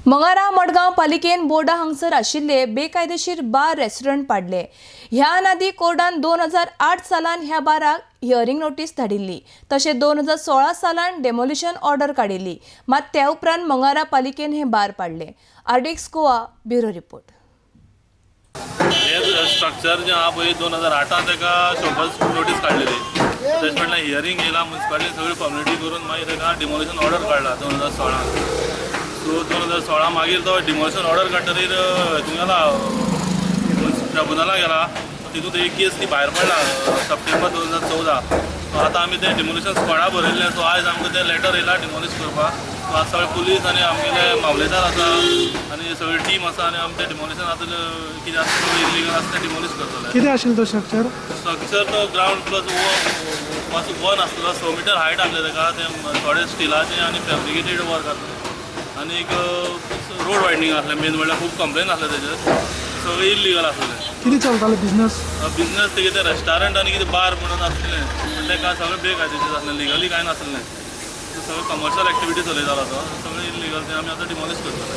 मंगारा मडगांव पालिकेन बोर्डा हांगसर आशिल्ले बेकायदेशीर बार रेस्टॉरंट पाडले. ह्या आदी कोर्टान 2008 सालान ह्या बाराक हियरिंग नोटीस धाडिल्ली, तशें 2016 सालान डेमोलिशन ऑर्डर काडिल्ली. मात त्या उपरांत मंगारा पालिकेन हे बार पाडले. RDX Goa bureau report. हे स्ट्रक्चर जे आहा पळय 2008 ताका शोकॉज नोटीस काडलेली, तशें म्हटल्यार हियरिंग येयला मुन्सिपालिटी सगळी कम्युनिटी करून मागीर ताका डिमोलिशन ऑर्डर काडला 2016. सो 2016 मागीर तो डिमोलिशन ऑर्डर काडटकीर हितून गेला ट्रिब्युनला गेला, तितून एक केस ती भायर पडला सप्टेंबर 2014. सो आतां आमी तें डिमोलिशन स्क्वॉडा बरयल्लें. सो आयज आमकां तें लेटर येयला डिमोलिश करपाक. सो आज सगळे पुलीस आनी आमगेले मामलेदार आसा आनी सगळी टीम आसा आनी आमी तें डिमोलिशन आतां कितें आसा सगळें इलिगल आसा तें डिमोलिश करतले. कितें आशिल्लें तो स्ट्रक्चर? स्ट्रक्चर तो ग्रावंड प्लस 1 आसलो, 6 मिटर हायट आसलें ताका. तें थोडे स्टिलाचें आनी फॅब्रिकेटेड वर्क आसलें आनी एक रोड वायडनींग आसलें. मेन म्हणल्यार खूब कंप्लेन आसलें तेजेर, सगळें इलिगल आसलें. कितें चलतालें बिजनस? बिजनस ते कितें रेस्टॉरंट आनी कितें बार म्हणून आसलें, पण तेका सगळें बेकायदेशीर आसलें, लिगली कांय नासलें. सगळें कमर्शियल एक्टिविटी चलयतालो तो, सगळें इलिगल, तें आमी आतां डिमोलिश करतले.